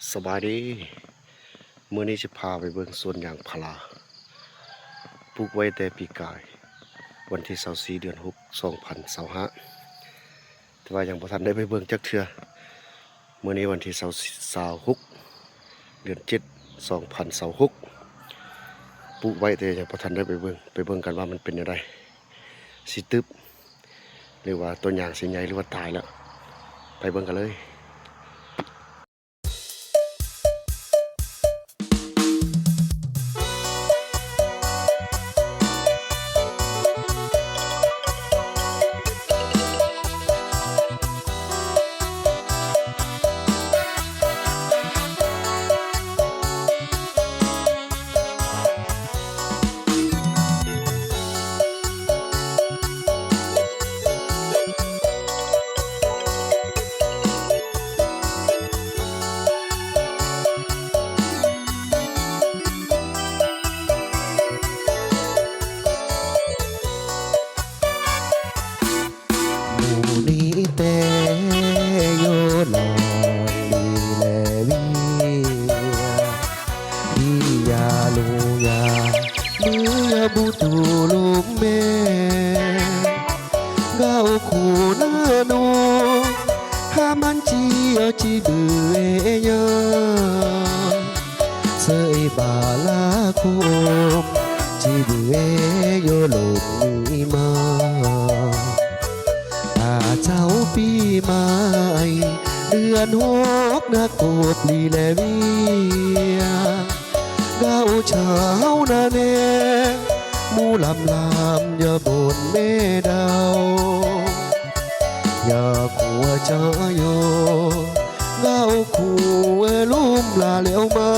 ສະບາຍດີ ມື້ນີ້ຊິພາໄປເບິ່ງສວນຢາງພາລາ ປູກໄວ້ແຕ່ປີກາຍ ວັນທີຊາວສີ່ ເດືອນຫົກ ສອງພັນຊາວຫ້າ ແຕ່ວ່າຍັງບໍ່ທັນໄດ້ໄປເບິ່ງຈັກເທື່ອ. ມື້ນີ້ວັນທີຊາວ ຊາວຫົກ ເດືອນເຈັດ ສອງພັນຊາວຫົກ ປູກໄວ້ແຕ່ຍັງບໍ່ທັນໄດ້ໄປເບິ່ງ ໄປເບິ່ງກັນວ່າມັນເປັນແນວໃດ ຊິຕຶບ ຫຼືວ່າຕົ້ນຢາງຊິໃຫຍ່ ຫຼືວ່າຕາຍແລ້ວ ໄປເບິ່ງກັນເລີຍ. ໝູ່ນີ້ແຕ່ໂຍລາງລີແລເວຍ ທີ່ຢາລູຢາມືຍາບູຕູລຸມແມ ກາໂອຄູນານູ ຮາມັນຈີອອຈີເບຍາ ເຊີຍບາລາໂຄມ ຈີເບຍໂຍໂລກນີ້ມາ ອາເຈົ້າປີໃໝ່ ເດືອນຫົກນາກົບລີແລເວຍ ກາໂອຊາວນາແນ ໝູ່ລຳລຳຍາບົນແມ່ດາວ ຍາຄົວຈາໂຍ ກາໂອຄູເອລຸມລາແລ້ວມາ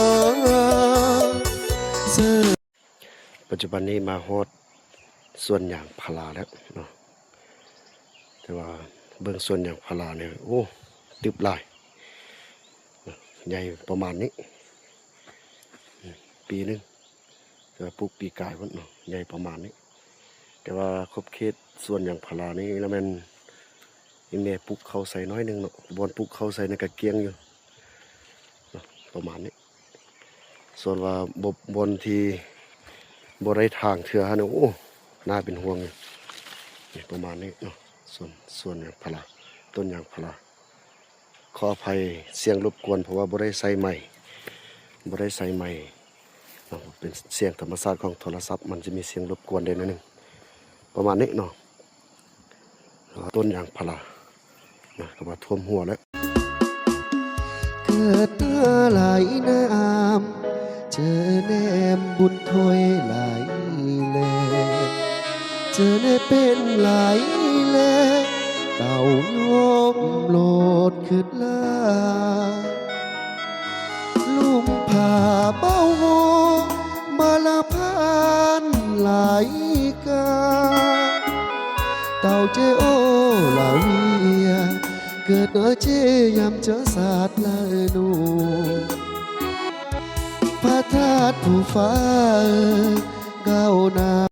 ເຊີ ປັດຈຸບັນນີ້ມາຮອດສວນຢາງພາລາແລ້ວເນາະ ແຕ່ວ່າເບິ່ງສວນຢາງພາລານີ້ ໂອ້ ຕຶບຫຼາຍ ໃຫຍ່ປະມານນີ້ ປີໜຶ່ງ ແຕ່ວ່າປູກປີກາຍພຸ້ນເນາະ ໃຫຍ່ປະມານນີ້ ແຕ່ວ່າຂອບເຂດສວນຢາງພາລານີ້ລະແມ່ນ ອີ່ແມ່ປູກເຂົ້າໃສ່ໜ້ອຍໜຶ່ງເນາະ ບ່ອນປູກເຂົ້າໃສ່ນັ້ນກະກ້ຽງຢູ່ ເນາະ ປະມານນີ້ ສ່ວນວ່າບໍ່ ບ່ອນທີ່ບໍ່ໄດ້ຖາງເທື່ອຫັ້ນ ໂອ້ ໜ້າເປັນຫ່ວງຢູ່ ນີ້ປະມານນີ້ເນາະ ສວນ ສວນຢາງພາລາ ຕົ້ນຢາງພາລາ ຂໍອະໄພສຽງລົບກວນ ເພາະວ່າບໍ່ໄດ້ໃສ່ໄມ ບໍ່ໄດ້ໃສ່ໄມເນາະ ເປັນສຽງທຳມະຊາດຂອງໂທລະສັບ ມັນຈະມີສຽງລົບກວນໄດ້ໜ້ອຍໜຶ່ງ ປະມານນີ້ເນາະ. ຕົ້ນຢາງພາລານະ ກໍວ່າຖ້ວມຫົວແລ້ວ ເກີດມາຫຼາຍນາມ ເຈີແນມບຸນຖ້ວຍຫຼາຍແລ ເຈີແນມເປັນຫຼາຍແລ ເຕົ້າຍອມໂລດຄຶດລາ ລຸມພາເບົາໂຮ ມາລະພານຫຼາຍກາ ເຕົ້າເຈໂອລາເວຍ ເກີດເນເຈຍາມເຈາະສາດລານູ ພະທາດພູຟ້າ ກ້າວໜ້າ